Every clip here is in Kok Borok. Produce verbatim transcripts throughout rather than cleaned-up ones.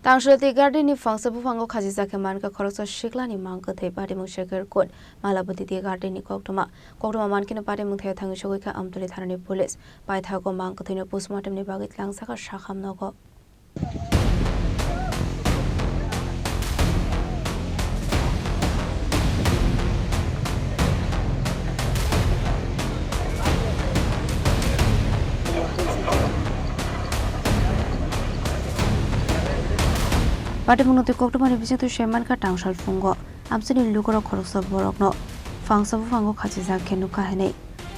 Tangshwlati Garden ni phangsa buphango khachijak khe mankha khoroksa siklani mang kwthwi, patimung Shekhar Kut, Malabati Garden ni koktwma. Koktwma mankheno patimung thaya thangwi sogwi kha Amtwlwi thanani police. Paithago mang kwthwino postmortem ni bagwi tlangjak kha sakham nogo. Patimungno twi koktwmani bisingtwi se mankha tangsal phungo. Amchaini lukurok khoroksa borokno phangsa buphango khachijak khe nukha hwnwi.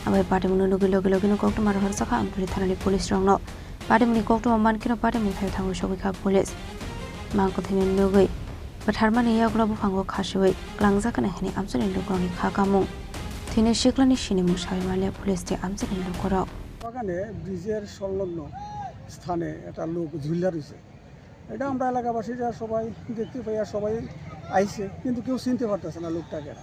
Abo hai patimungno nugwi logi logino koktwma rohorjakha Amtwlwi thanani police rokno. Patimungni koktwma mankheno patimung thai thangwi sogwi kha police. Mang kwthwino nugwi bwtharmani yagulo buphango khasiwi klangjak khna hwnwi amchaini lukurokni kha kamung. Thwinai siklani sinimung sawi manliya police tei amchaini lukurok. বাগানে ব্রিজের সংলগ্ন স্থানে একটা লোক ঝুলে রয়েছে। এটা আমরা এলাকাবাসীরা সবাই দেখতে পাই আর সবাই আইছে, কিন্তু কেউ চিনতে পারতেছে না লোকটাকে।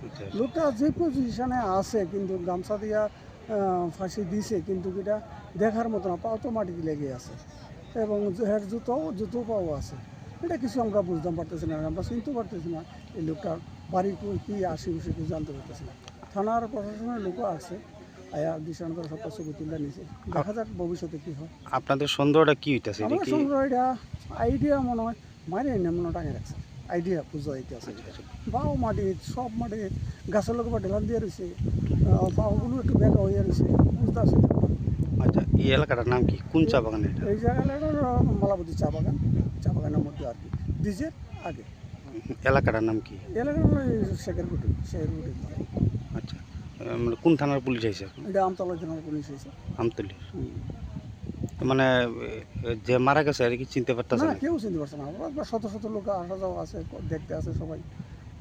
আচ্ছা। লোকটা যে পজিশনে আছে, কিন্তু গামছা দিয়া, আহ, ফাঁসি দিছে, কিন্তু এটা দেখার মতো না, পাও তো মাটিতে লেগে আছে এবং জু-, এর জুতো, জুতো পাও আছে। এটা কিছু আমরা বুঝতাম পারতেছি না, আমরা চিনতে পারতেছি না এই লোকটার বাড়ি কই, কি আশেপাশে কিছু জানতে পারতেছি না। থানার প্রশাসনের লোকও আছে, আয়া দৃষ্টান্ত সব ছবি তুলে নিছে। দেখা যাক ভবিষ্যতে কি হয়। আপনাদের সন্দেহটা কি হইতাছে? এটা আমরা কি সন্দেহ এটা আইডিয়া মনে হয় মারে এনে মনে টাঙে রাখছে, আইডিয়া বুঝা যাইতে আছে। আচ্ছা, আচ্ছা। বাও মাটি, সব মাটি গাছের লগে বা ঢেলান দিয়ে রয়েছে, আহ, বাওগুলো একটু বেঁকা হয়ে রয়েছে, বুঝতে আছে। আচ্ছা, এই এলাকাটার নাম কি? কোন চা বাগান এটা? এই জায়গাটা হলো মালাবতী চা বাগান, চা বাগানের মধ্যে আর কি, ব্রিজের আগে। এলাকাটার নাম কি? এলাকাটা হলো এই শেখের কুটি, শেখের কুটি। আচ্ছা, এ, মানে কোন থানার পুলিশ আইছে এখন? এটা আমতলা থানার পুলিশ আইছে। আমতলি। হুম। মানে, এ, যে মারা গেছে, এটা কি চিনতে পারতেছে না, না? কেউ চিনতে পারছে না। ওরা প্রায় শত শত লোক আসা যাওয়া আছে, দেখতে আছে সবাই।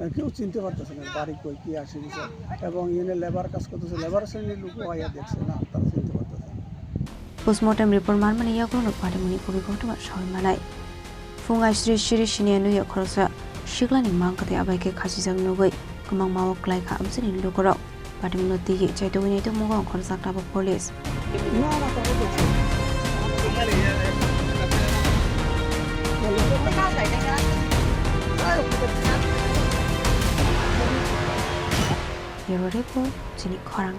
এ, কেউ চিনতে পারতেছে না, বাড়ি কই, কি আসে বিষয়। এবং এনে লেবার কাজ করতেছে, লেবার শ্রেণীর লোকও আইয়া দেখছে না, তারা চিনতে পারতেছে না। Postmortem report manmani yagulo patimungni kubui koktwma sawi manai. Phung aisri siri sini nuya khoroksa siklani mang kwthwi abai khe khachijak nugwi kwmangma o kwlai kha amchaini lukurok. Patimungno twiwi chaitugwi naitugmung o khoroksa tabuk police. Bureau report, chini khorang.